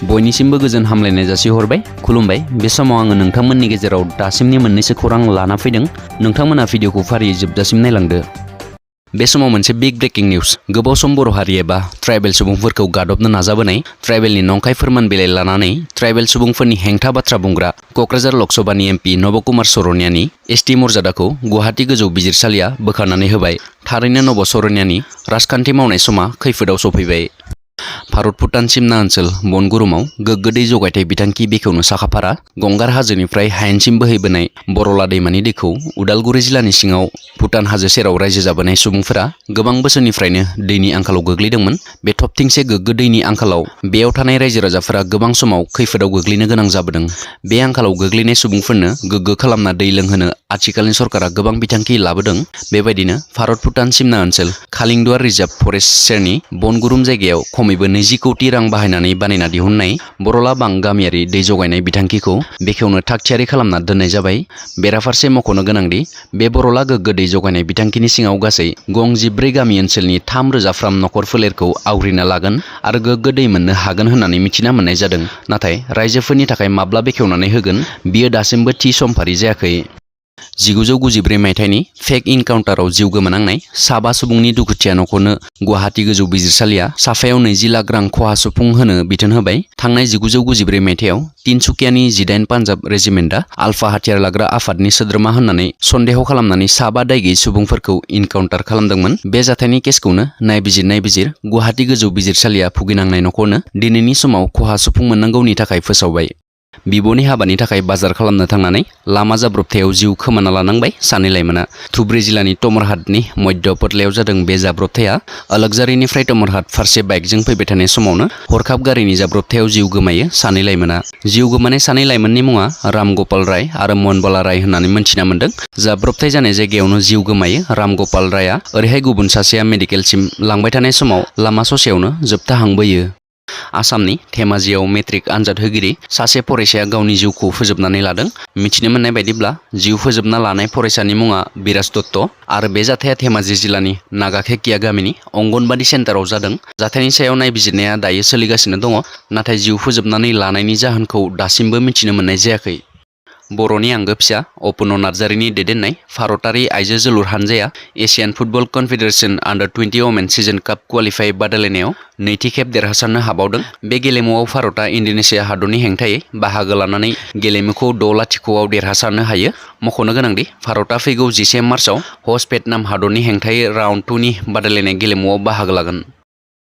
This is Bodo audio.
बयनिसिमबो गोजोन हामलायनाय जासिहरबाय खुलुमबाय। बे समाव आङो नोंथांमोननि गेजेराव दासिमनि मोननैसो खौरां लाना फैदों। नोंथांमोना भिडिअखौ फारियै जोबजासिम नायलांदो। बे समाव मोनसे बिग ब्रेकिं निउज। गोबाव सम बर' हारि एबा ट्राइबेल सुबुंफोरखौ गादबनो नाजाबोनाय ट्राइबेलनि नंखाय फोरमान बिलाइ लानानै ट्राइबेल सुबुंफोरनि हेंथा बाथ्रा बुंग्रा क'क्राझार लकसभानि एमपि नबकुमार सरनियानि एसटि मर्यादाखौ गुवाहाटी गोजौ बिजिरसालिया बोखारनानै होबाय। थारैनो नब सरनियानि राजखान्थि मावनाय समा खैफोदाव सफैबाय। भारत भुटान सिमना ओनसोल बनगुरुमाव गोग्गो दै जगायथाय बिथांखि बेखेवनो साखाफारा गंगार हाजोनिफ्राय हायेनसिम बोहैबोनाय बरला दैमानि दैखौ उदालगुरि जिल्लानि सिङाव भुटान हाजो सेराव रायजो जाबोनाय सुबुंफोरा गोबां बोसोरनिफ्रायनो दैनि आंखालाव गोग्लैदोंमोन। बे थबथिंसे गोग्गो दैनि आंखालाव बेयाव थानाय रायजो राजाफोरा गोबां समाव खैफोदाव गोग्लैनो गोनां जाबोदों। बे आंखालाव गोग्लैनाय सुबुंफोरनो गोग्गो खालामना दै लोंहोनो आथिखालनि सरकारा गोबां बिथांखि लाबोदों। बेबायदिनो भारत भुटान सिमना ओनसोल खालिंदुवार रिजार्भ फरेस्ट सेरनि बनगुरुम जायगायाव खमैबो 20 कौटि रां बाहायनानै बानायना दिहुननाय बरला बां गामियारि दै जगायनाय बिथांखिखौ बेखेवनो थागथियारि खालामना दोननाय जाबाय। बेराफारसे मख'नो गोनांदि बे बरला गोग्गो दै जगायनाय बिथांखिनि सिङाव गासै गं 14 गामि ओनसोलनि 3,000 फ्राम नखर फोलेरखौ आवग्रिना लागोन आरो गोग्गो दै मोननो हागोन होननानै मिथिना मोननाय जादों। नाथाय रायजोफोरनि थाखाय माब्ला बेखेवनानै होगोन बियो दासिमबो थि समफारि जायाखै। 1994 मायथाइनि फेक इनकाउन्टाराव जिउ गोमानांनाय साबा सुबुंनि दुखुथिया न'खरनो गुवाहाटी गोजौ बिजिरसालिया साफायाव 20 लाख रां खहा सुफुं होनो बिथोन होबाय। थांनाय 1994 मायथाइयाव तिनसुकियानि 18 पान्जाब रेजिमेन्टआ आलफा हाथियार लाग्रा आफादनि सोद्रोमा होननानै सन्देह खालामनानै साबा दायगैयै सुबुंफोरखौ इनकाउन्टार खालामदोंमोन। बे जाथायनि केसखौनो नायबिजिर गुवाहाटी गोजौ बिजिरसालिया भुगिनांनाय न'खरनो दिनैनि समाव खहा सुफुं मोननांगौनि थाखाय फोसावबाय। बिब'नि हाबानि थाखाय बाजार खालामनो थांनानै लामा जाब्रबथायाव जिउ खोमाना लानांबाय सानै लाइमोना। धुब्री जिल्लानि तमरहाटनि मध्य पटलायाव जादों बे जाब्रबथाया। अलगजारिनिफ्राय तमरहाट फारसे बाइकजों फैबाय थानाय समावनो हरखाब गारिनि जाब्रबथायाव जिउ गोमायो सानै लाइमोना। जिउ गोमानाय सानै लाइमोननि मुङा राम गपाल राय आरो मनबला राय होननानै मोनथिना मोन्दों। जाब्रबथाय जानाय जायगायावनो जिउ गोमायो राम गपाल रायआ। ओरैहाय गुबुन सासेया मेडिकेलसिम लांबाय थानाय समाव लामा ससेयावनो जोबथा हांबोयो। आसामनि धेमाजियाव मेट्रिक आनजाद होगिरि सासे फरायसाया गावनि जिउखौ फोजोबनानै लादों। मिथिनो मोननाय बायदिब्ला जिउ फोजोबना लानाय फरायसानि मुङा बिराज दत्त आरो बे जाथाया धेमाजि जिल्लानि नागाखेकिया गामिनि अंगनबादि सेन्टाराव जादों। जाथायनि सायाव नायबिजिरनाया दायो सोलिगासिनो दङ। नाथाय जिउ फोजोबनानै लानायनि जाहोनखौ दासिमबो मिथिनो मोननाय जायाखै। बर'नि आंगो फिसा अपन नार्जारिनि दैदेननाय भारतारि आइजो जोलुर हानजाया एसियान फुटबल कनफेडारेशन आन्डार-20 वमेन सिजन काप क्वालिफाइ बादायलायनायाव नैथि खेब देरहासारनो हाबावदों। बे गेलेमुआव भारतआ इन्ड'नेसिया हादरनि हेंथायै बाहागो लानानै गेलेमुखौ 6-0 देरहासारनो हायो। मख'नो गोनांदि भारतआ फैगौ 11 मार्चआव ह'स्ट भियेटनाम हादरनि हेंथायै राउन्ड 2 नि बादायलायनाय गेलेमुआव बाहागो लागोन।